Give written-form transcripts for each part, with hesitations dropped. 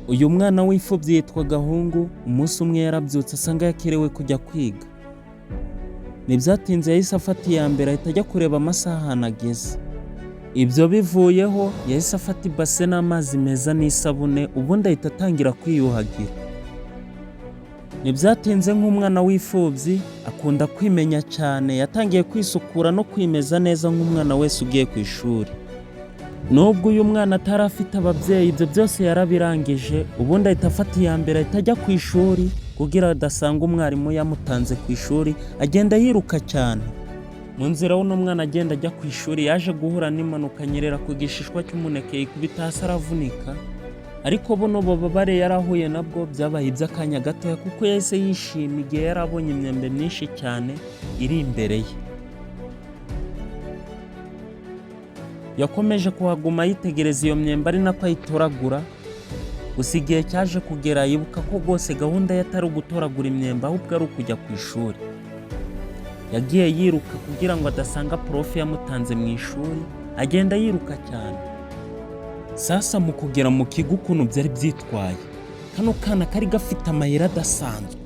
Uyu mwana w'imfubyi yitwa Gahungu. Umunsi umwe yarabyutse asanga yakerewe kujya kwiga. Ntibyatinze, yahise afata iya mbere, ahita ajya kureba amasaha ahantu ageze. Ibyo bivuyeho, yahise afata ibase n'amazi meza n'isabune, ubundi ahita atangira kwiyuhagira. Ntibyatinze, nk'umwana w'imfubyi akunda kwimenya cyane, yatangiye kwisukura no kwimeza neza nk'umwana wese ugiye ku ishuri. Nubwo uyu mwana atari afite ababyeyi, ibyo byose yarabirangije, ubundi ahita afata iya mbere, ahita ajya ku ishuri kugira adasanga umwarimu yamutanze ku ishuri. Agenda yiruka cyane. Mu nzira, uno mwana agenda ajya ku ishuri, yaje guhura n'impanuka, anyerera ku gishishwa cy'umuneke, yikubita hasi aravunika. Ariko buno bubabare yari ahuye nabwo byabaye iby'akanya gatoya, kuko yahise yishima igihe yari abonye imyembe myinshi cyane iri imbere ye. Yakomeje kuhaguma yitegereza iyo myembe, ari nako ayitoragura. Gusa igihe cyaje kugera yibuka ko rwose gahunda ye atari ugutoragura imyembe, ahubwo ari ukujya ku ishuri. Yagiye yiruka kugira ngo adasanga prof yamutanze mu ishuri, agenda yiruka cyane. Sasa mu kugera mu kigo, ukuntu byari byitwaye, kano kana kari gafite amayeri adasanzwe.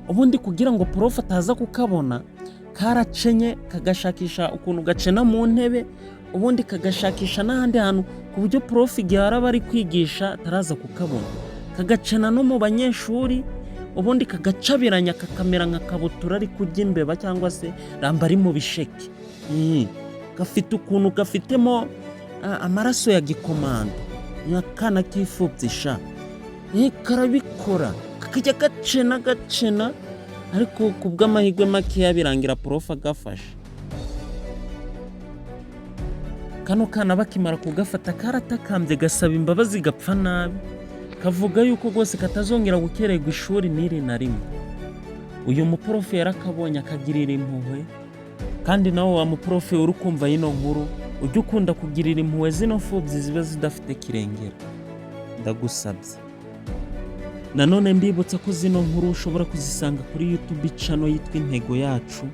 Ubundi kugira ngo prof ataza kukabona, karacenye, kagashakisha ukuntu gacena mu ntebe, ubundi kagashakisha n'ahandi hantu ku buryo prof igihe araba ari kwigisha ataraza kukabona. Kagacena no mu banyeshuri, ubundi kagacabiranya, kakamera nka kabutura ari kurya imbeba cyangwa se ramba ari mu bisheke. Gafite ukuntu gafitemo amaraso ya gikomando. Ni akana k'imfubyi sha. Karabikora, kakajya gacena gacena, ariko ku bw'amahirwe makeya birangira prof agafashe. Kano kana bakimara kugafata, karatakambye, gasaba imbabazi, gapfa nabi, kavuga yuko rwose katazongera gukererwa ishuri n'iri na rimwe. Uyu muprof yarakabonye, akagirira impuhwe. Kandi nawe wa muprof uri kumva yino nkuru, ujye ukunda kugirira impuhwe zino mfubyi ziba zidafite kirengera, ndagusabye. Nanone mbibutsa ko zino nkuru ushobora kuzisanga kuri YouTube channel yitwa Intego Yacu,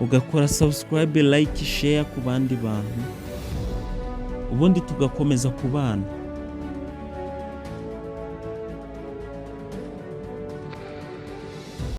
ugakora subscribe, like, share ku bandi bantu, ubundi tugakomeza kubana.